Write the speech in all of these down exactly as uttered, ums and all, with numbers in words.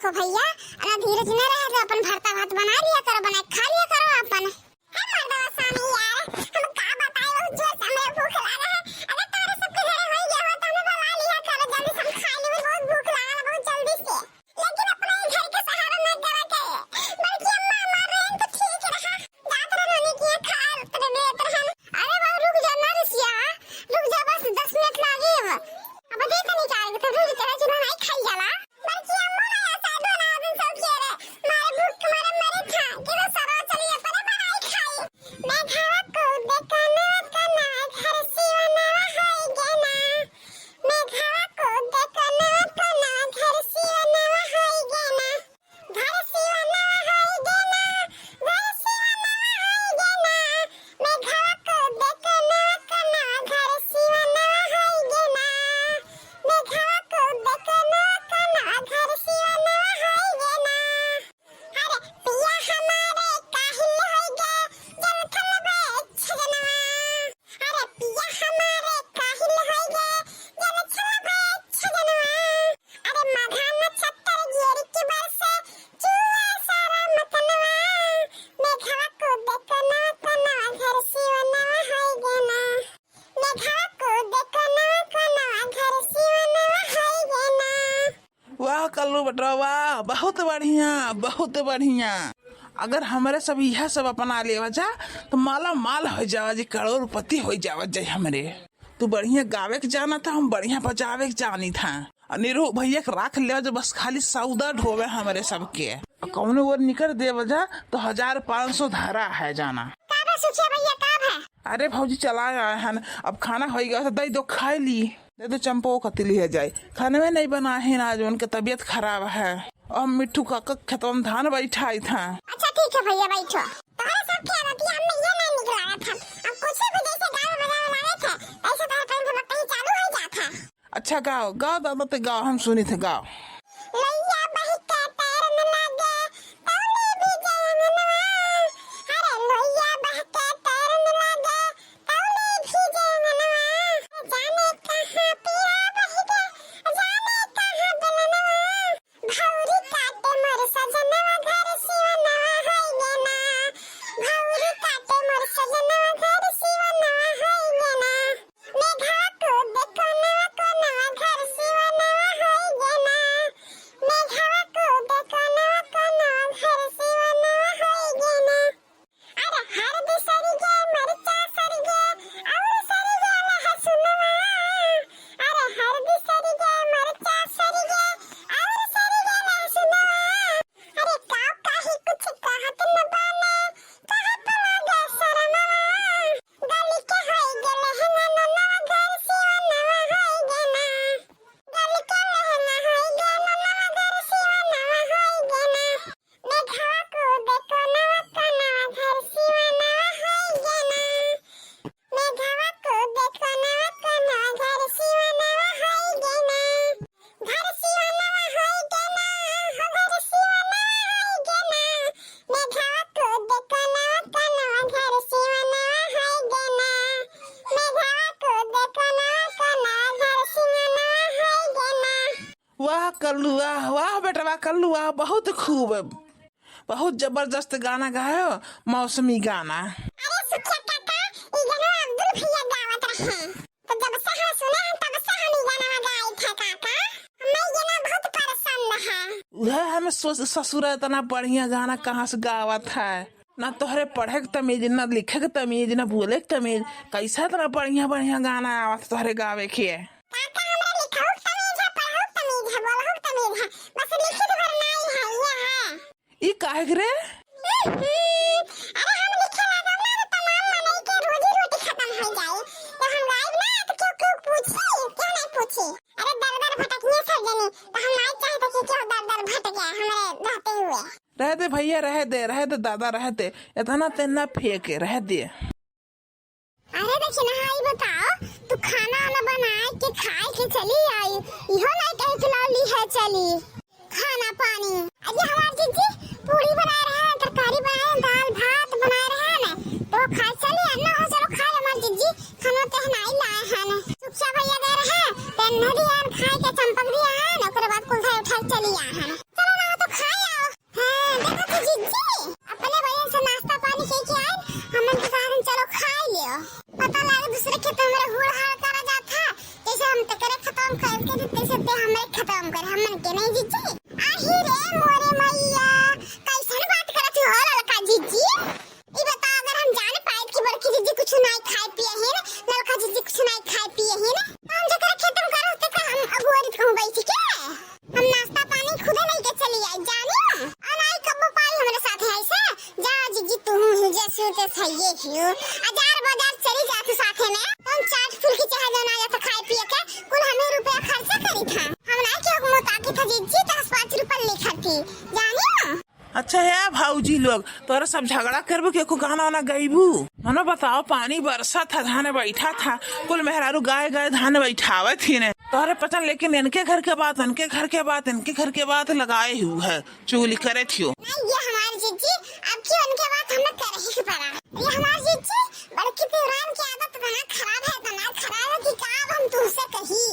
तो भैया, अना धीरज न रहे तो अपन भरता भात बना लिया करो, बना के खा लिया करो अपन। हे मर्दवा स्वामी यार, हम का बताई, बहुत जोर से हमरे भूख लागा है। अगर तोरे सबके घरे होई गया हो तो हमें बुला लिया करो, जल्दी से हम खा लेबे, बहुत भूख लागा है, बहुत जल्दी से। लेकिन अपने ही घर के सहारा न करा करे। बल्कि अम्मा हमार रहे तो ठीक रहा। जात रहे ननी किया खा रहे देत रहन। अरे बाबू रुक जा ना रिसिया, रुक जा, बस दस मिनट लागी अब। अब दे तनी का, तो रुक जा, चूल्हा नहीं खाई जाला। बल्कि अम्मा ना ऐसा दो ना दिन सब किया रे। मारे भूख मारे मरे था, कि तो सरवा चली अपने बनाई खाई। मेघवा कूदे कनवा कनवा घर सिवनवा होई गे ना। मेघवा कूदे कनवा कनवा घर सिवनवा होई गे ना। घर सिवनवा होई गे ना, घर सिवनवा होई गे ना। मेघवा कूदे कनवा कनवा घर सिवनवा होई गे ना। मेघवा कूदे कनवा कनवा घर सिवनवा होई गे ना। अरे पिया हमारे काहिल होई गे, जल थलबे छजनवा। अरे पिया हमारे काहिल होई गे, जल थलबे छजनवा। अरे माघा नक्षत्र गिर के बरसे, चुए सारा मतनवा। मेघवा कूदे कनवा कनवा घर सिवनवा होई गे ना। मेघवा कूदे कनवा कनवा घर सिवनवा होई गे ना। वाह कल्लू बेटवा, वाह, बहुत बढ़िया, बहुत बढ़िया। अगर हमरे सब यह सब अपना लेवा जा, तो माला माल हो जावा जी, करोड़पति हो जावा जाए हमरे। तू बढ़िया गावे के जाना था, हम बढ़िया बजावे के जानी था। और निरू भैया के राख लेवा जो बस खाली सौदा ढोवे हमरे सबके। और कौनो ओर निकर देवा जा, तो हजार पाँच सौ धरा है जाना। का बा सुखिया भैया, का बा? अरे भौजी चला आए हन, अब खाना होई गया, तो दे दो खाए ली। दे दो चंपो कति लिहे जाए, खाने में नहीं बना है ना, आज उनके तबीयत खराब है। और मिट्ठू काका खेतवा में धान बैठाई था। अच्छा ठीक है भैया बैठो। तोहरे सब के रतिया में ये नहीं निक लागत है। अब कुछ भी जैसे गावे बजावे लागे थे, ऐसे तोहरे कहीं से कहीं चालू हो जात है। अच्छा गाओ, गाओ दादा ते गाओ, हम सुनी थे, गाओ। लोइया बहि के तैरन लागे, तौली भीजे अंगनवा। अरे लोइया बहि के तैरन लागे, तौली भीजे अंगनवा। जाने कहाँ पिया बहि गे, जाने कहाँ बेलनवा। भौरी काटे मोर सजनवा घर सिवनवा होई गे ना। भौरी काटे मोर सजनवा घर सिवनवा होई गे ना। मेघवा कूदे कनवा कनवा घर सिवनवा होई गे ना। मेघवा कूदे कनवा कनवा घर सिवनवा होई गे ना। अरे हरदी सरी गे, मरचा सरी गे, और सरी गे लहसुनवा। अरे हरदी सरी गे, मरचा सरी गे, और सरी गे लहसुनवा। अरे का काहे कुछ कहत न बाने, कहत लागे शरमवा। गली के होई गे लहंगनवा, घर सिवनवा होई गे ना। गली के लहंगा होई गे ना, नवा घर सिवनवा होई गे ना। मेघवा कूदे कनवा कनवा घर सिवनवा होई गे ना। मेघवा कूदे कनवा कनवा घर सिवनवा होई गे ना। घर सिवनवा होई गे ना, हो घर सिवनवा होई गे ना। मेघवा कूदे कनवा कनवा घर सिवनवा होई गे ना। मेघवा कूदे कनवा कनवा घर सिवनवा होई गे ना। वाह कल्लू वाह, वाह बेटवा कल्लू वाह, बहुत खूब, बहुत जबरदस्त गाना गायो, मौसमी गाना। अरे सुखिया काका, ई गाना अब्दुल भैया गावत रहे, तो जब से हम सुने हैं तब से हम ई गाना गाई थे काका, हमें ई गाना बहुत पसंद है। उहे हमें सो-, ससुरा इतना बढ़िया गाना कहाँ से गावत है, ना तोहरे पढ़े के तमीज, ना लिखे के तमीज, ना बोले के तमीज, कैसा इतना बढ़िया बढ़िया गाना आवत तोहरे गावे के। काका, हमरा लिखहु के तमीज है, पढ़हु के तमीज है, बोलहु के तमीज है, बस लिखित भर नाई है, ये है। ई काहे के रे? हम्म, अरे हम लिखे लागब ना तो तमाम मनई के रोजी रोटी खत्म हो जाई। तो हम गाइब ना तो क्यों, क्यों पूछी, क्यों नहीं पूछी? अरे दर दर भटकिए सब जनी, तो हम नहीं चाहते कि क्यों दर दर भटके हमरे रहते हुए। रह दे भैया, रह दे, रह दे दादा, रह दे, इतना तेना फेंके, रह दे। अरे दखिनहा, ई बताओ, तू खाना वाना बनाए के खाए के चली आई, इहो नहीं कहे के लौली है चली खाना पानी। अरे हमार जीजी पूरी बनाए रहे, तरकारी बनाए, दाल भात बनाए रहे ना, तो खाए चली आ ना। हो चलो खाए हमार जीजी, खाना तेहनाई लाए हैं ना, सुखिया भैया दे रहे, तेन्ह दिया खाए के चंपक दिया है ना, ओकरे बाद कुल उठा उठा चली आ है ना। चलो ना तो तो सही है क्यों? हजार बाजार चली जाती साथे में, हम चाट फुल्की चाहे जो ना जाता खाए पिए के, कुल हमें रुपया खर्चा करी था। हम ना क्यों मोटा की था जीजी, दस पाँच रुपया लिखा थी, जानी ना? अच्छा है भौजी लोग, तोरा सब झगड़ा करबू के को गाना वाना गईबू? मनो बताओ, पानी बरसा था, धान बैठा था, कुल मेहरारू गाय गाय धान बैठावत ही ने। तोहरे पता, लेकिन इनके घर के बात, उनके घर के बात, इनके घर के बात लगाए हुए है, चुगली करे थियो। नहीं, ये हमारी जीजी, अब की उनके बात हमें करे ही के पड़ा। ये हमारी जीजी, बड़की तिवरान की आदत इतना खराब है, इतना खराब है कि का अब हम तुमसे कही।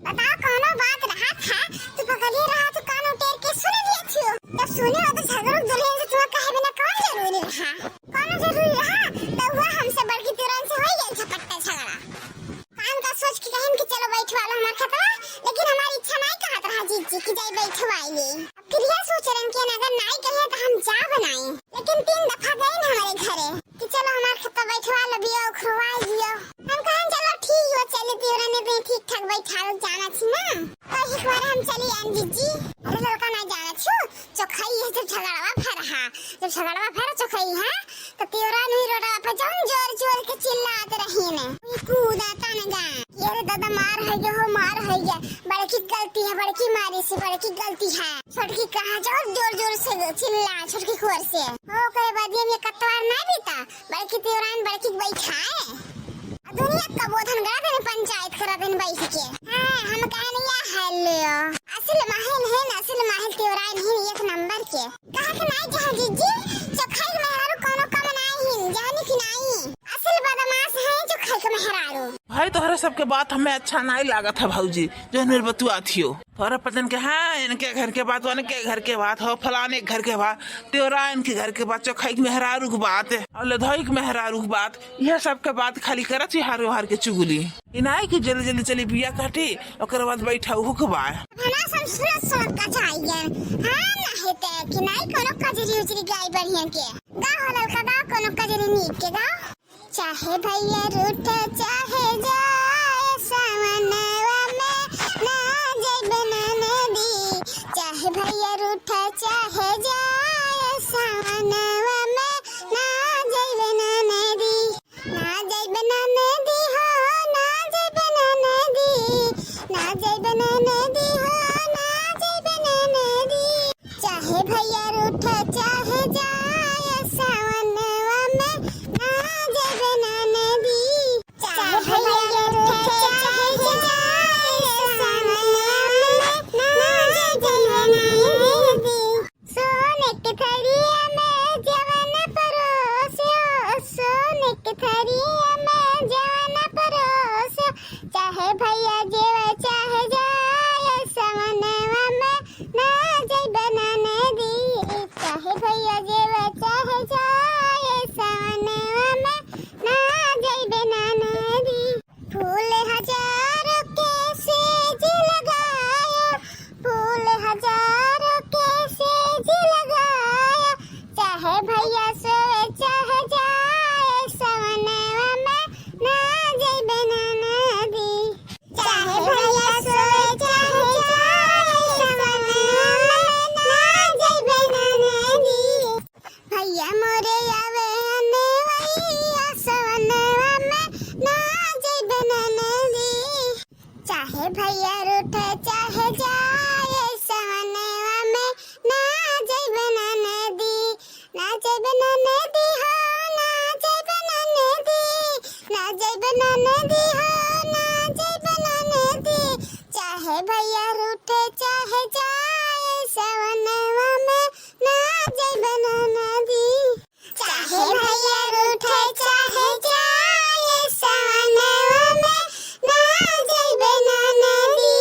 बताओ, कौनो बात रहा था, तू पकड़ी रहा, तू कान उटेर के सुन लिया थियो। जब सुने हो तो झगड़ू दुल्हन से तुम्हें कहे बिना कौन जरूरी रहा? कौनो जरूरी रहा? तो हुआ हमसे बड़की तिवरान से हो गया झपट्टा झगड़ा। कान का सोच के कहन कि चलो बैठवा लो हमार खेतवा, लेकिन हमारी इच्छा नहीं कहत रहा जीजी कि जाई बैठवाई ले। अब फिर यह सोच रहे कि अगर नहीं कहे तो हम जा बनाई, लेकिन तीन दफा गए ना हमारे घरे कि चलो हमार खेतवा बैठवा लो, बिया उखरवा दियो। हम कहन चलो ठीक हो, चली तिवरान ने भी ठीक ठाक बैठा लो, जाना थी ना। तो एक बार हम चली आन जीजी। अरे लड़का नहीं जाना छू, चोखई है जब झगड़वा भर हा, जब झगड़वा भर चोखई है, तो तिवरान हुई रोडवा पे जौन जोर जोर के चिल्लात रही ने, "ई कूदा तन गा, ये रे दादा मार है गया हो, मार है गया, बड़की गलती है, बड़की मारी से बड़की गलती है।" छोटकी कहा जौन जोर जोर से चिल्ला छोटकी खोर से। ओकरे बाद ये में कतवार ना बीता, बड़की तिवरान बड़की बैठाए। दुनिया का बोधन गड़ा दिन पंचायत करा दिन बैठ के। हाँ, हम कहन या हेलो। असल माहिल है ना, असल माहिल तिवरान है एक नंबर के। कहा के नाई जहाँ जीजी, चोखाई के मेहरारू कोनो कम नाई हिन, जानी कि नाई। असल बदमाश है चोखाई के मेहरारू। भाई, तोहरे सबके बात हमें अच्छा नाई लागत है भौजी, जो निर्बतुआ थियो। तोहरे पतन के, हाँ, इनके घर के बात, उनके घर के बात हो, फलाने घर के बात, तेरा इनके घर के बात, चोखाई के मेहरारू के बात और लधोई के मेहरारू के बात, यह सबके बात खाली करत ही हार हार के चुगली। इनाई की जल्दी जल्दी चली बिया काटी, ओकर बाद बैठा हुक बा। भला सब सुनत सुनत का चाहिए। हाँ, ना हेते कि नाई कोनो कजरी उजरी गाय बढ़िया के। गा हो ललका गा कोनो कजरी नीक के गा। चाहे भैया रूठ चाहे जाए सावनवा में ना जइबे ननदी। चाहे भैया रूठ चाहे जाए सावनवा में ना जइबे ननदी। ना जइबे ननदी हो, ना जइबे ननदी, ना जइबे ननदी हो, ना जइबे ननदी। चाहे भैया रूठ चाहे जाए सावनवा में ना जइबे ननदी। चाहे भैया रूठ चाहे जाए सावनवा में ना जइबे ननदी। सोने के थरिया में जवन परोसियो, सोने के थरिया में जवन परोसियो, चाहे भैया जेवे चाहे जाए, सवनवा में ना जइबे ननदी। चाहे भैया जेवे चाहे जाए, सवनवा में ना जइबे ननदी। फूल हजारों के सेज लगायो, फूल हजारों के सेज लगायो, चाहे भैया सोए चाहे जाए, सवनवा में ना जइबे ननदी। चाहे भैया सोए चाहे जाए, सवनवा में ना जइबे ननदी। भैया मोरे आवे अनवैया सवनवा में ना जइबे ननदी। चाहे भैया रूठे चाहे जाए सवनवा में ना जइबे ननदी। ना जइबे ननदी हो, ना जइबे ननदी। ना जइबे ननदी हो, ना जइबे ननदी। चाहे भैया रूठे चाहे जाए सवनवा में ना जइबे ननदी। चाहे भैया रूठे चाहे जाए सवनवा में ना जइबे ननदी।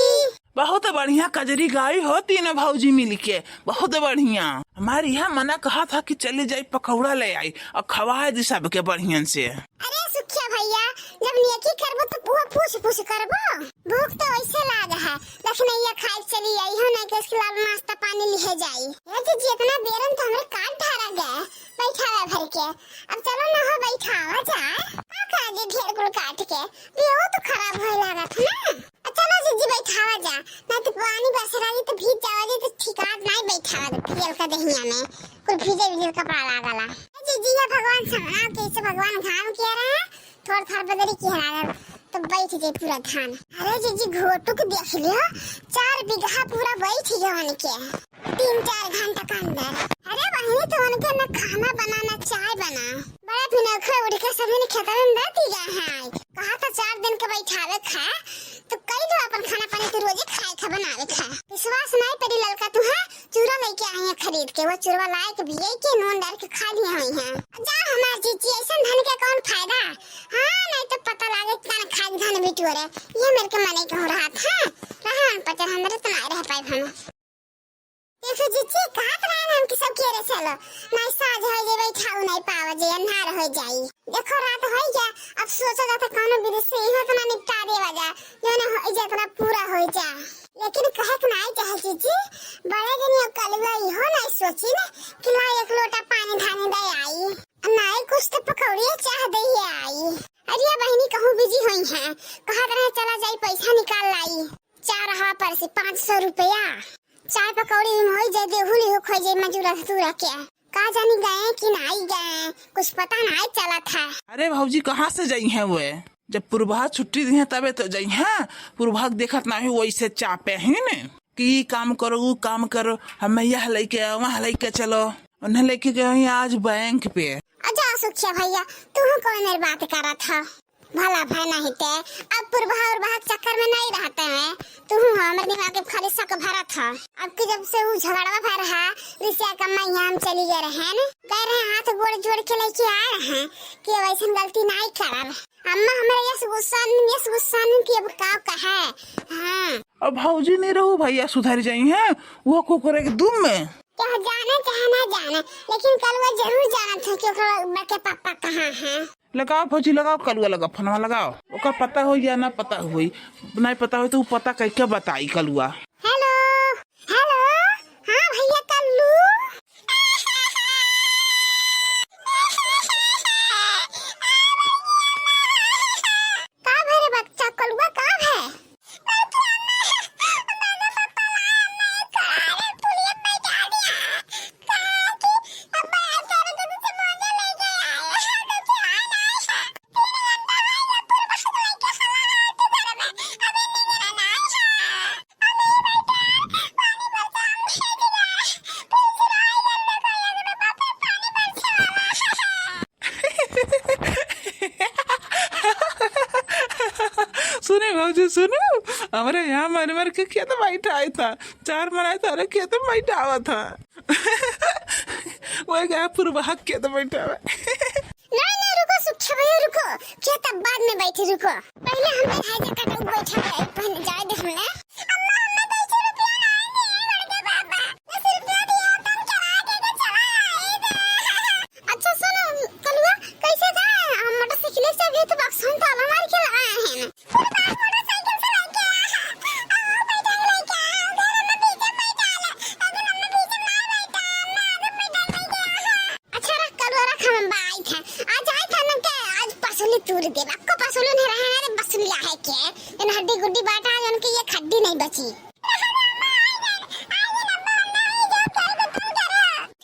बहुत बढ़िया कजरी गाई हो तीनों भौजी मिलके, बहुत बढ़िया। हमारे यहाँ मना कहा था कि चली जाई पकौड़ा ले आई और खवाए दी सबके बढ़ियन से। अरे सुखिया भैया, जब नेकी करबो तो पुआ पूछ पूछ करबो। भूख तो वैसे लाग है, लखनैया खाए चली आई हो, नहीं तो इसके लाल नाश्ता पानी लिहे जाई। ए जीजी, इतना बेरन तो हमरे काट ढारा गए, बैठावे भर के। अब चलो ना हो बैठावा जाए। का करा जी ढेर कुल काट के, बियो तो खराब होए लागत है ना। अब चलो जीजी बैठावा जा, ना तो पानी बरसे लागी तो भीज जावा जी, तो ठिकात नहीं बैठावा तो फियल का दहिया में, कुल भीजे भीजे कपड़ा लागला। ए जी है भगवान सामना, कैसे भगवान घाम किया रहे, थोड़ थोड़ बदरी की हरारत, तो बैठ जाए पूरा धान। अरे जीजी, घोटू के देख लियो, चार बीघा पूरा बैठ गया उनके, तीन चार घंटा के अंदर। अरे बहिनी, तो उनके न खाना बना, न चाय बना, बड़ा फिर उड़ के सभी ने खेतवा में दे दिया है। कहा था चार दिन के बैठावे खा, तो कई दो अपन खाना पानी के रोजे खाए खा बनावे खा। विश्वास नहीं पड़ी ललका तुहा, चूरा लेके आई है खरीद के, वो चूरवा लाए के बिये के नून डाल के खा लिए हुई हैं। जा हमार जीजी, ऐसन धन के कौन फायदा? हाँ, नहीं तो पता लागे कौन खाए धन बिटोरे। ये मेरे के मने के हो रहा था, रहा हम पचर हम रत ना रह पाए हम। देखो जीजी, कहत रहे हम कि सब केरे चलो, नहीं साँझ हो जाए, बैठाऊ नहीं पावा जे, अन्हार हो जाई। देखो रात हो गया, अब सोचा जाता कौनो विधि से इहो इतना निपटा देवा जा, जो ना हो जाए इतना पूरा हो जा। लेकिन कहे के नहीं चाहे जीजी, बड़े दिन ये कलुआ इहो नहीं सोची न कि ला एक लोटा पानी धानी दे आई, नहीं कुछ तो पकौड़िया चाह दे ही आई। अरे बहिनी कहूँ बिजी हुई हैं, कहत रहे चला जाई पैसा निकाल लाई, चार हवा पर से पाँच सौ रुपया। चाय पकौड़ी में होई जाए, देहू लिहू खोई जाए मजूरा धतूरा के। का जानी गए कि नाई गए, कुछ पता नाई चलत है। अरे भौजी, कहाँ से जाई हैं वे? जब पुरबहा छुट्टी दी हैं तबे तो जाई हैं। पुरबहा के देखत ना हो वैसे चापे हैं न कि ई काम करो, ऊ काम करो, हमें यह लेके आओ, वहाँ लेके चलो। उन्हें लेके गए हैं आज बैंक पे। अच्छा सुखिया भैया, तू कौन मेरी बात करत है? भला भय नहीं ते, अब पुरबहा उरबहा के चक्कर में नहीं रहते हैं। तू हूँ हमरे दिमाग के खाली शक भरत ह। अब की जब से ऊ झगड़वा भर है, रिसिया कम्मा यहाँ हम चली गए रहे न, गए रहे हाथ गोड़ जोड़ के लेके आए रहे कि अब ऐसन गलती नहीं करब। अम्मा हमरे यस गुस्सा, यस गुस्सा कि अब का कहे। हाँ। अब भौजी नहीं रहू, भैया सुधर जाई हैं, वो कुकुर एक दुम में। चाहे जाने चाहे ना जाने, लेकिन कलुआ जरूर जानत है कि ओकर बड़के पापा कहाँ हैं। लगाओ भौजी, लगाओ, कलुआ लगाओ, फोनवा लगाओ। ओका पता होई या ना पता होई, नहीं पता होई तो ऊ पता कइके बताई कलुआ। हेलो, हेलो, हाँ भैया कल्लू। का भे रे बच्चा, कलुआ का भे? सुने भौजी, सुनो, हमरे यहाँ मर मर के खेत बैठाए था, चार मराए था, अरे खेत में बैठावा था। वही गया पुरबहा के खेत बैठावा। नहीं, नहीं, रुको सुखिया भैया, रुको, खेत अब बाद में बैठे, रुको, पहले हम बैठाए थे कटक बैठा है, पहले जाए दे हमने। अम्मा, हमें दो सौ रुपया ना आएंगे, बड़के पापा, दस रुपया दिया, तब चला के, के चला आए थे। अच्छा सुनो कलुआ, कैसे जाए? हम मोटरसाइकिल से अभी तो बक्सों में ताला मार के लगाए हैं। पूरा बार मोटरसाइकिल से लेके आया। आओ, बैठा के लेके आया। उधर हम पीछे बैठा ले। अगर हम पीछे ना बैठा, हम आगे बैठा लेके आया। अच्छा रख कलुआ, रख, हम बाई थे। आज आए थे ना के, आज पसुली तूर दे। आपको पसुली नहीं रहा है रे, बसुली आहे के। इन हड्डी गुड्डी बाटा, आज उनकी एक हड्डी नहीं बची।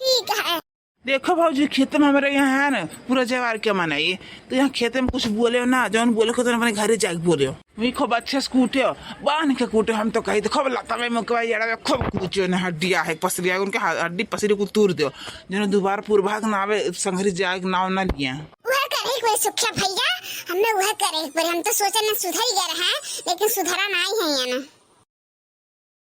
ठीक है। देखो भौजी, खेत में हमारे यहाँ है ना, पूरा जवार के मनाई, तो यहाँ खेत में कुछ बोले ना, जौन बोले को तो अपने घरे जाके बोले। वही खूब अच्छे से कूटे, बांध के कूटे। हम तो कही, देखो लता में मुकवा, ये खूब कूचे ने, हड्डिया है, पसलिया, उनके ह-, हड्डी पसली को तूर दो, जौन दोबारा पुरभाग ना आवे, संघरी जाए के नाव ना लिया। वह करे कोई सुखिया भैया, हमने वह करे एक बार, हम तो सोचे ना सुधर गए हैं, लेकिन सुधरा ना ही है ये ना।